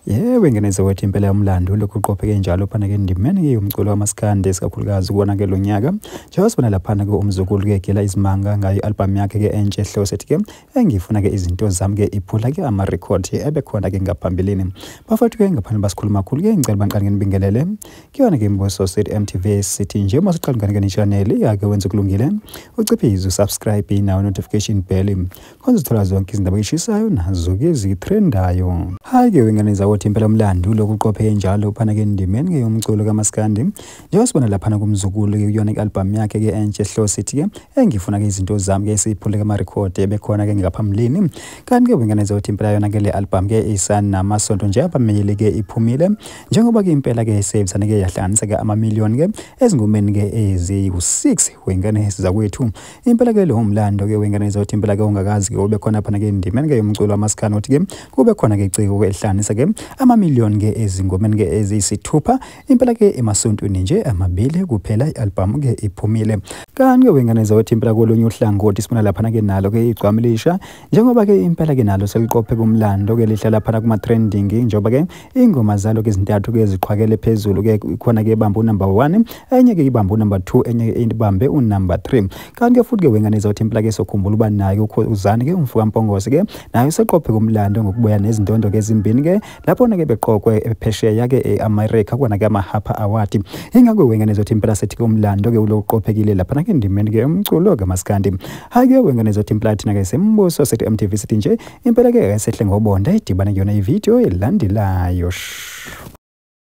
Yebo, ingane zakwethu, impela yomlando lokhu uqopheke njalo phana-ke endimeni-ke yomculo wamaskandi, isikakhulukazi kuwona-ke lo nyaka. Njengoba sibona laphana-ke umzukulu-ke gela izimanga ngayo i-album yakhe-ke entsha ehlose ethi-ke engifuna-ke izinto zami-ke iphula-ke amarekhodi ebekhona-ke ngaphambilini. Bafowethu-ke, ngaphandle basikhuluma kakhulu-ke, ngicela banqale nginibingelele kuyona-ke Imbuso City MTV. Sithi nje uma usuqala ungane-ke ne-channel yake, wenze kulungile, uciphize usubscribe nawo notification bell khona uzithola zonke izindaba eshisayo nazo-ke ezitrendayo. Hhayi-ke wengane zakwethu, impela umlando lokhu uqopheke njalo phana-ke endimeni-ke yomculo kamaskandi, njengoba sibona laphana kumzukulu-ke kuyona i-album yakhe-ke entsha ehlose ithi-ke engifuna-ke izinto zami-ke esiyiphule amarekhodi ebekhona-ke ngaphambilini. Kanti-ke wengane zakwethu, impela yona-ke le album-ke isanamasonto nje abamele-ke iphumile, njengoba-ke impela-ke isebenzisane-ke yahlanganisa-ke amamiliyoni-ke ezingomeni-ke eziwu-6. Wengane zakwethu, impela-ke lo mlando-ke wengane zakwethu, impela-ke ungakazi-ke ube khona phana-ke endimeni-ke yomculo wamaskandi ukuthi-ke kube khona-ke iciko-ke elihlanganisa-ke amamiliyoni-ke ezingomeni-ke eziyisithupha, impela-ke emasontweni nje amabili kuphela i-album-ke iphumile. Kanti-ke wengane zakwethu, impela kolunye uhlangothi sibona laphana-ke nalo-ke igcwama elisha, njengoba-ke impela-ke nalo seliqophe kumlando-ke lihlala laphana kuma-trending, njengoba-ke ingoma zalo-ke ezintathu-ke ziqhwakele phezulu-ke. Khona-ke ibambe unumber 1, enye-ke ibambe unumber 2, enye-ke ibambe unumber 3. Kanti-ke futhi-ke wengane zakwethu, impela-ke sokhumbula uba naye uzani-ke umfuka Mpongose-ke naye useqophe kumlando ngokubuya nezindondo-ke ezimbini-ke laphona-ke beqokwe phesheya-ke e-America kona-ke ama-Harper Award. Ingakho wengane zakwethu, impela sethi-ke umlando-ke ulokuqophekile laphana-ke endimeni-ke umculo kamaskandi. Hhayi-ke wengane zakwethu, impela thina-ke sembuso sethi MTV sithi nje impela-ke sehle ngobonda idibane kuyona ividiyo elandelayo.